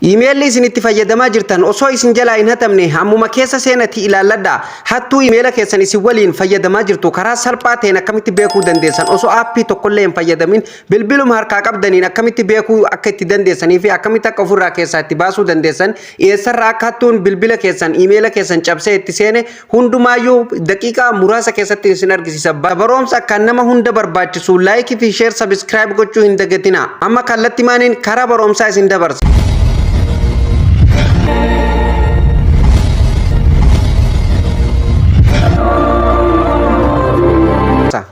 Iimeelli isin itti fayyadamaa jirtan osoo isin jalaa hin hatamne ammuma keessa seenatii ilaalladhaa. Hattuu iimeela keessan isin waliin fayyadamaa jirtu karaa salphaa ta'een akkamitti beekuu dandeessan, osoo aappii tokkollee hin fayyadamin bilbiluma harkaa qabdaniin akkamitti beekuu akka itti dandeessanii fi akkamitti akka ofirraa keessaa itti baasuu dandeessan, eessarraa akka hattuun bilbila keessan iimeela keessan cabsee itti seene hundumaayyuu daqiiqaa muraasa keessatti isin argisiisa. Baroomsa akkaan nama hunda barbaachisu like fi share, subscribe gochuu hin dagatina. Amma kallatti maaniin karaa baroomsaa isin dabarsa.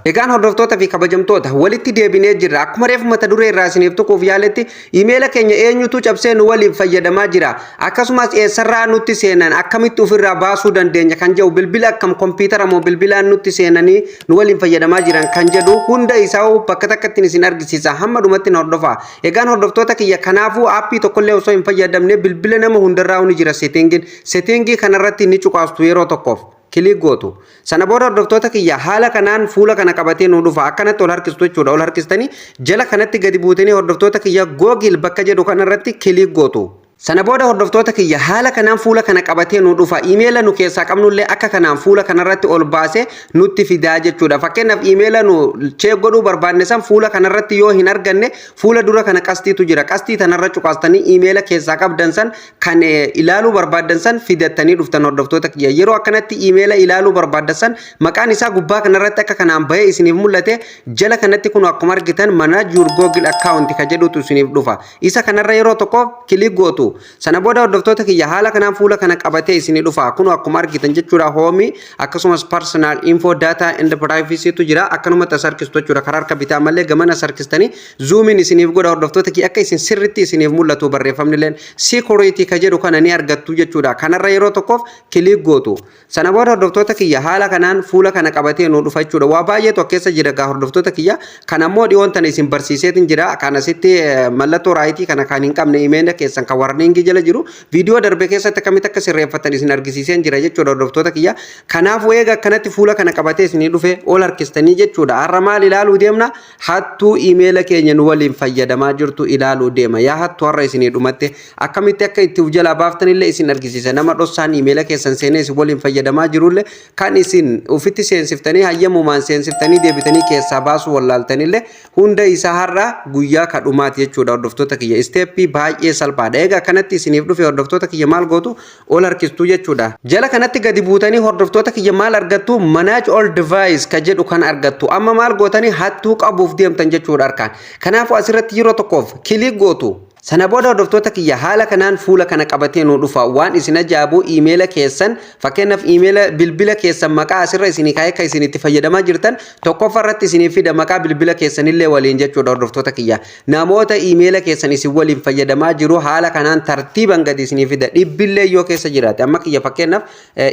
Egaan hordoftoota fi kabajamtoota, walitti deebinee jirra. Akkuma reefu mata duree irraa isiniif tuquuf yaaletti, iimeela keenya eenyutu cabsee nu waliin fayyadamaa jira? Akkasumas eessarraa nutti seenan, akkamitti ofirraa baasuu dandeenya kan jedhu, bilbila akkam, kompiitara moo bilbilaan nutti seenanii nu waliin fayyadamaa jiran kan jedhu hunda isaa bakka takkatti isin argisiisa. Hamma dhumatti na hordofaa. Egaan hordoftoota kiyya, kanaafuu aappii tokkollee osoo hin fayyadamne bilbila nama hundarraa ni jira settingiin. Settingii kanarratti ni cuqaastu, yeroo tokkoof click gootu. Sana booda, hordoftoota kiyya, haala kanaan fuula kana qabatee nu dhufa. Akkanatti ol harkistu jechuudha. Ol harkistanii jala kanatti gadi buutanii, hordoftoota kiyya, Google bakka jedhu kanarratti click gootu. Sana booda, hordoftoota kiyya, haala kanaan fuula kana qabatee nu dhufa. Iimeela nu keessaa qabnullee akka kanaan fuula kanarratti ol baasee nutti fidaa jechuudha. Fakkeenyaaf, iimeela nu check godhuu barbaanne san fuula kanarratti yoo hin arganne, fuula dura kana qastiitu jira. Qastii tanarra cuqaastanii iimeela keessaa qabdan san kan ilaaluu barbaaddan san fidattanii dhuftan, hordoftoota kiyya. Yeroo akkanatti iimeela ilaaluu barbaaddan san maqaan isaa gubbaa kanarratti akka kanaan bahee isiniif mul'ate, jala kanatti kun akkuma argitan "Manage your Google account" ka jedhutu isiniif dhufa. Isa kanarra yeroo tokko click gootu. Sana booda, hordoftoota kiyya, haala kanaan fuula kana qabatee isinii dhufa. Kun akkuma argitan jechuudha, home, akkasumas personal info, data and privacy tu jira. Akkanumatti as harkistu jechuudha. Karaa harka bitaa malee gamana as harkistanii zoomiin isiniif godha, hordoftoota kiyya, akka isin sirritti isiniif mul'atu. Barreeffamni illeen "Security" ka jedhu kana ni argattu jechuudha. Kanarra yeroo tokkoof click gootu. Sana booda, hordoftoota kiyya, haala kanaan fuula kana qabatee nu dhufa jechuudha. Waa baay'eetu keessa jira gaa, hordoftoota kiyya. Kan ammoo dhiyoon tana isin barsiiseetin jira. Kan asitti mallattoo rightii kana kan hin qabne, imeela keessan kan warningii jala jiru, viidiyoo darbe keessatti akkamitti akka sirreeffatan isin argisiiseen jira jechuudha, hordoftoota kiyya. Kanaafuu eega akkanatti fuula kana qabatee isinii dhufe, ol harkistanii jechuudha. Har'a maal ilaaluu deemna? Hattuu imeela keenya nu waliin fayyadamaa jirtu ilaaluu deema. Yaa hattuu har'a isinii dhumatte, akkamitti akka itti uf jalaa baaftanillee isin argisiisa. Nama dhossaan imeela keessan seenee isin waliin fayyadamaa jirullee, kan isin ofitti seensiftanii, hayyamumaan seensiftanii deebitanii keessaa baasuu wallaaltanillee, hunda isaa har'a guyyaa kadhumaati jechuudha, hordoftoota kiyya. Steppii baay'ee salphaadha. Egaa akkanatti isiniif dhufe, hordoftoota kiyya, maal gootu? Ol harkistuu jechuudha. Jala kanatti gadi buutanii, hordoftoota kiyya, maal argattu? "Manage all device" ka jedhu kan argattu. Amma maal gootanii? Hattuu qabuuf deemtan jechuudha harkaan. Kanaafuu asirratti yeroo tokkoof click gootu. Sana booda, hordoftoota kiyya, haala kanaan fuula kana qabatee nu dhufa. Waan isin ajaa'ibu, iimeela keessan, fakkeenyaaf iimeela bilbila keessan maqaa asirra isinii kaa'ee kan isin itti fayyadamaa jirtan tokkoffaa irratti isinii fida, maqaa bilbila keessanillee waliin jechuudha, hordoftoota kiyya. Namoota iimeela keessan isin waliin fayyadamaa jiru haala kanaan tartiiban gadi isinii fida, dhibbillee yoo keessa jiraate. Amma kiyya fakkeenyaaf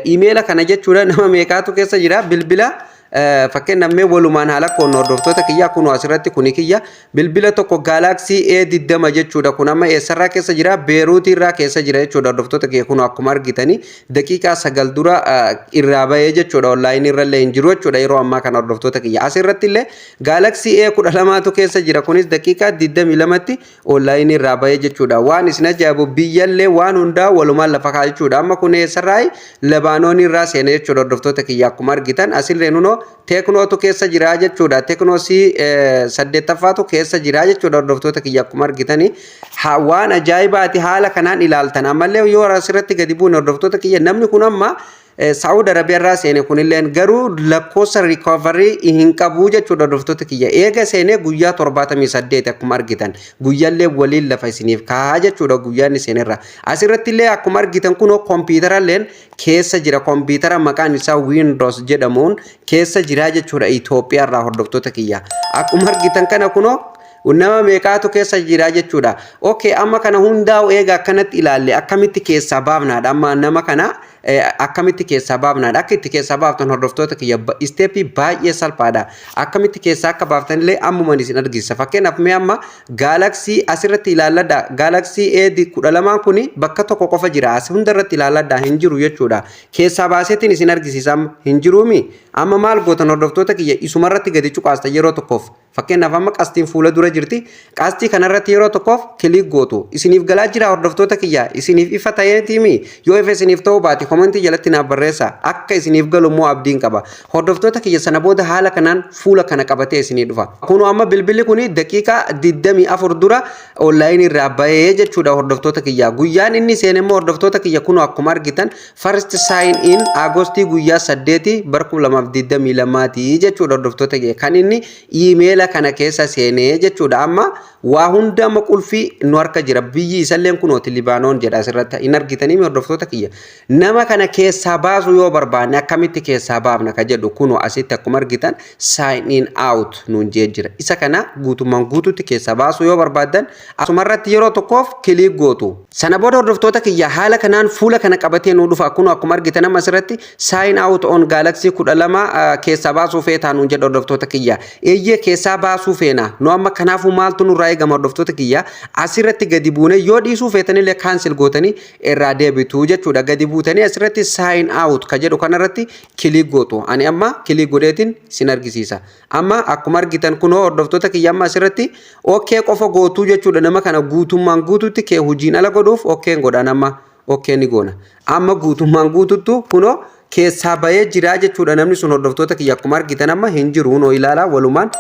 iimeela kana jechuudha, nama meeqaatu keessa jira? Bilbila fakkeenyaaf mee walumaan haala koon, hordoftoota kiyyaa, kun asirratti kuni kiyya bilbila tokko Galaxy A20 jechuudha. Kun amma eessarraa keessa jira? Beeruutii irraa keessa jira jechuudha, hordoftoota kiyya. Kun akkuma argitanii daqiiqaa 9 dura irraa bahee jechuudha, onlineii irra illee hin jiru jechuudha yeroo ammaa kana, hordoftoota kiyya. Asirratti illee Galaxy A12tu keessa jira, kunis daqiiqaa 22tti onlineii irraa bahee jechuudha. Waan isin ajaa'ibu, biyyallee waan hundaa walumaan lafa kaa jechuudha. Amma kun eessarraa? Labaanoon irraa seene jechuudha, hordoftoota kiyya. Akkuma argitan asillee nunoo Tecnotu keessa jira jechuudha. Tecno C saddeettaffaatu keessa jira jechuudha, hordoftoota kiyya, akkuma argitanii. Waan ajaa'ibaati haala kanaan ilaaltan. Ammallee yoo asirratti gadi buune, hordoftoota kiyya, namni kun amma Saa'ud Arabiyaa seene. Kunilleen garuu lakkoofsa recovery hin qabu jechuudha, hordoftoota kiyya. Eega seenee guyyaa 78, akkuma argitan guyyaallee waliin lafa isiniif kaa'aa jechuudha guyyaan seenerra. Asirratti illee akkuma argitan kunoo kompiitaralleen keessa jira, kompiitara maqaan isaa Windows jedhamuun keessa jira jechuudha Itoophiyaa irraa, hordoftoota kiyya. Akkuma argitan kana kunoo nama meeqaatu keessa jira jechuudha. Okay, amma kana hundaa'u eega akkanatti ilaalle, akkamitti keessaa baafnaadha amma nama kana. Akkamitti keessaa baafnaadha? Akka itti keessaa baaftan, hordoftoota kiyya, step baay'ee salphaadha. Akkamitti keessaa akka baaftanillee ammuman isin argisiisa. Fakkeenyaaf, mee amma Galaxy asirratti ilaalladha. Galaxy A 12 kuni bakka tokko qofa jira. As hundarratti ilaalladha, hin jiru jechuudha. Keessaa baaseetiin isin argisiisa, amma hin jiruumi. Amma maal gootan, hordoftoota kiyya? Isumarratti gadi cuqaasta yeroo tokkoof. Fakkeenyaaf, amma qastiin fuula dura jirti. Qastii kanarratti yeroo tokkoof click gootu. Isiniif galaa jira, hordoftoota kiyya? Isiniif ifa ta'eetiimi? Yoo ifa isiniif ta'uu baate, comment jalatti naaf barreessa. Akka isiniif galu immoo abdiin qaba. Hordoftoota kiyya, sana booda haala kanaan fuula kana qabatee isinii dhufa. Kun amma bilbilli kun daqiiqaa 24 dura online irraa bahee jechuudha, hordoftoota kiyya. Guyyaan inni seene immoo, hordoftoota kiyya, kun akkuma argitan first sign in August guyyaa 8 bara 2022 jechuudha, hordoftoota kiyya. Kan inni iimeela kana keessa seenee jechuudha. Amma waa hunda amma qulfii nu harka jira. Biyyi isalleen kunooti Libaanoon jedha asirratti. Hin argitanii, hordoftoota kiyya? Nama kana keessaa baasuu yoo barbaanne, akkamitti keessaa baafna ka jedhu, kunoo asitti akkuma argitan sign in out nuun jee jira. Isa kana guutummaan guututti keessaa baasuu yoo barbaaddan, asumarratti yeroo tokkoof click gootu. Sana booda, hordoftoota kiyya, haala kanaan fuula kana qabatee nu dhufa. Kunoo akkuma argitan amma asirratti sign out on Galaxy 12 keessaa baasuu feetaa nuun jedha, hordoftoota kiyya. Eeyyee, keessaa baasuu feena. Nu amma kanaafuu maaltu nurraa eegama, hordoftoota kiyya? Asirratti gadi buune, yoo dhiisuu feetanillee cancel gootanii irraa deebitu jechuudha. Gadi buutanii asirratti sign out ka jedhu kanarratti click gootu. Ani amma click godheetiin sin argisiisa. Amma akkuma argitan kunoo, hordoftoota kiyya, amma asirratti okay qofa gootuu jechuudha. Nama kana guutummaan guututti kee hojiin ala godhuuf okayn godhan, amma okay ni goona. Amma guutummaan guututtu kunoo keessaa bahee jira jechuudha namni sun. Hordoftoota kiyya, akkuma argitan amma hin jiru. Hunoo ilaalaa, walumaan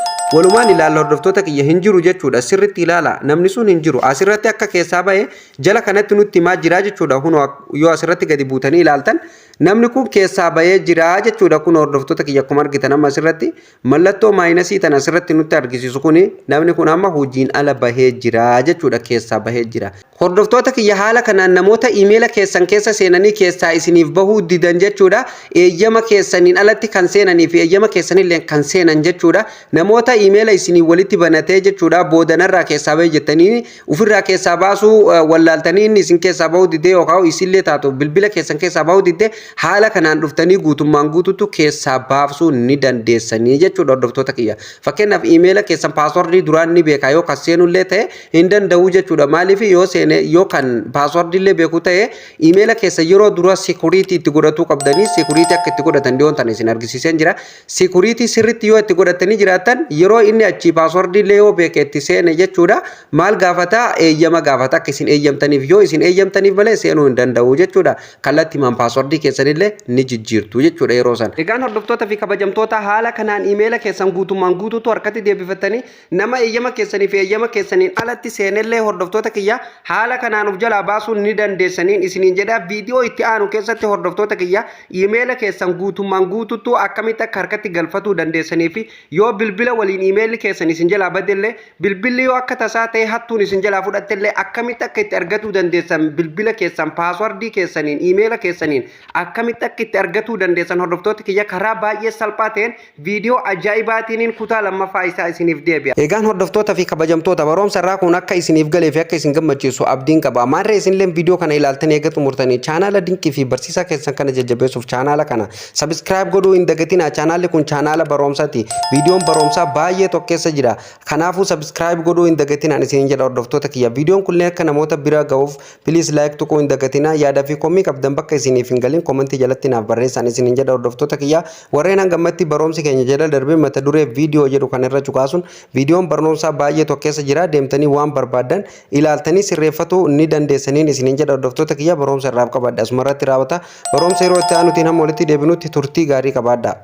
ilaalla, hordoftoota kiyya, hin jiru jechuudha. Sirritti ilaala, namni sun hin jiru. Asirratti akka keessaa bahee jala kanatti nutti himaa jira jechuudha. Hunoo yoo asirratti gadi buutanii ilaaltan, namni kun keessaa bahee jira jechuudha. Kun, hordoftoota kiyya, akkuma argitan amma asirratti mallattoo minus tan asirratti nutti argisiisu kuni, namni kun amma hojiin ala bahee jira jechuudha, keessaa bahee jira. Hordoftoota kiyya, haala kanaan namoota iimeela keessan keessa seenanii keessaa isiniif bahuu didan jechuudha. Eeyyama keessaniin alatti kan seenanii fi eeyyama keessanillee kan seenan jechuudha. Namoota iimeela isinii walitti banatee jechuudha, boodanarraa keessaa bahee jettanii ofirraa keessaa baasuu wallaaltanii, inni isin keessaa bahuu didee yookaan isinillee taatu bilbila keessan keessaa bahuu didee, haala kanaan dhuftanii guutummaan guututu keessaa baasuu ni dandeessanii jechuudha, hordoftoota kiyya. Fakkeenyaaf, iimeela keessan password duraan ni beeka, yoo kan seenullee ta'e hin danda'u jechuudha. Maaliif? Yoo seene, yoo kan password illee beeku ta'e, iimeela keessa yeroo dura security itti godhatuu qabdanii. Security akka itti godhatan dhiyoon tana isin argisiiseen jira. Security sirriitti yoo itti godhatanii jiraatan, yeroo inni achi password illee yoo beeke itti seene jechuudha. Maal gaafata? Eeyyama gaafata, akka isin eeyyamtaniif. Yoo isin eeyyamtaniif malee seenuu hin danda'u jechuudha. Kallattiimaan password keessanillee ni jijjiirtu jechuudha yeroo san. Egaan, hordoftoota fi kabajamtoota, haala kanaan iimeela keessan guutummaan guutuutu harkatti deebifatanii, nama eeyyama keessanii fi eeyyama keessaniin alatti seenellee, hordoftoota kiyya, haala kanaan of jalaa baasuun ni dandeessaniin isiniin jedha. Viidiyoo itti aanu keessatti, hordoftoota kiyya, iimeela keessan guutummaan guutuutu akkamitti akka harkatti galfatuu dandeessanii fi yoo bilbila waliin iimeelli keessan isin jalaa badellee, bilbilli yoo akka tasaa ta'e hattuun isin jalaa fudhattellee, akkamitti akka itti argatuu dandeessan, bilbila keessan password keessaniin iimeela keessaniin akkamitti akka itti argatuu dandeessan, hordoftoota kiyya, karaa baay'ee salphaa ta'een viidiyoo ajaa'ibaatiin kutaa lammaffaa isaa isiniif deebi'a. Egaan, hordoftoota fi kabajamtoota, barumsa irraa kun akka isiniif galee fi akka isin gammachiisu abdiin qaba. Maarree isinillee viidiyoo kana ilaaltanii eega xumurtanii, chaanaala dinqii fi barsiisaa keessan kana jajjabeessuuf chaanaala kana subscribe godhuu hin dagatinaa. Chaanaalli kun chaanaala barumsaati. Viidiyoon barumsaa baay'ee tokko keessa jira. Kanaafuu subscribe godhuu hin dagatinaa isiniin jedha, hordoftoota kiyya. Viidiyoon kunneen akka namoota bira ga'uuf please like tuquu hin dagatinaa. Yaada fi komii qabdan bakka isiniif hin galin comment jalatti naaf barreessaan isiniin jedha, hordoftoota kiyya. Warreen hangammatti barumsi keenya jala darbee, mata duree viidiyoo jedhu kan irra cuqaasuun viidiyoon barnoomsaa baay'ee tokko keessa jira, deemtanii waan barbaaddan ilaaltanii sirreeffatuu ni dandeessaniin isiniin jedha. Hordoftoota kiyya, barumsa irraaf qabadha asumarratti raawwata. Barumsa yeroo itti aanutiin hamma walitti deebinutti turtii gaarii qabaadha.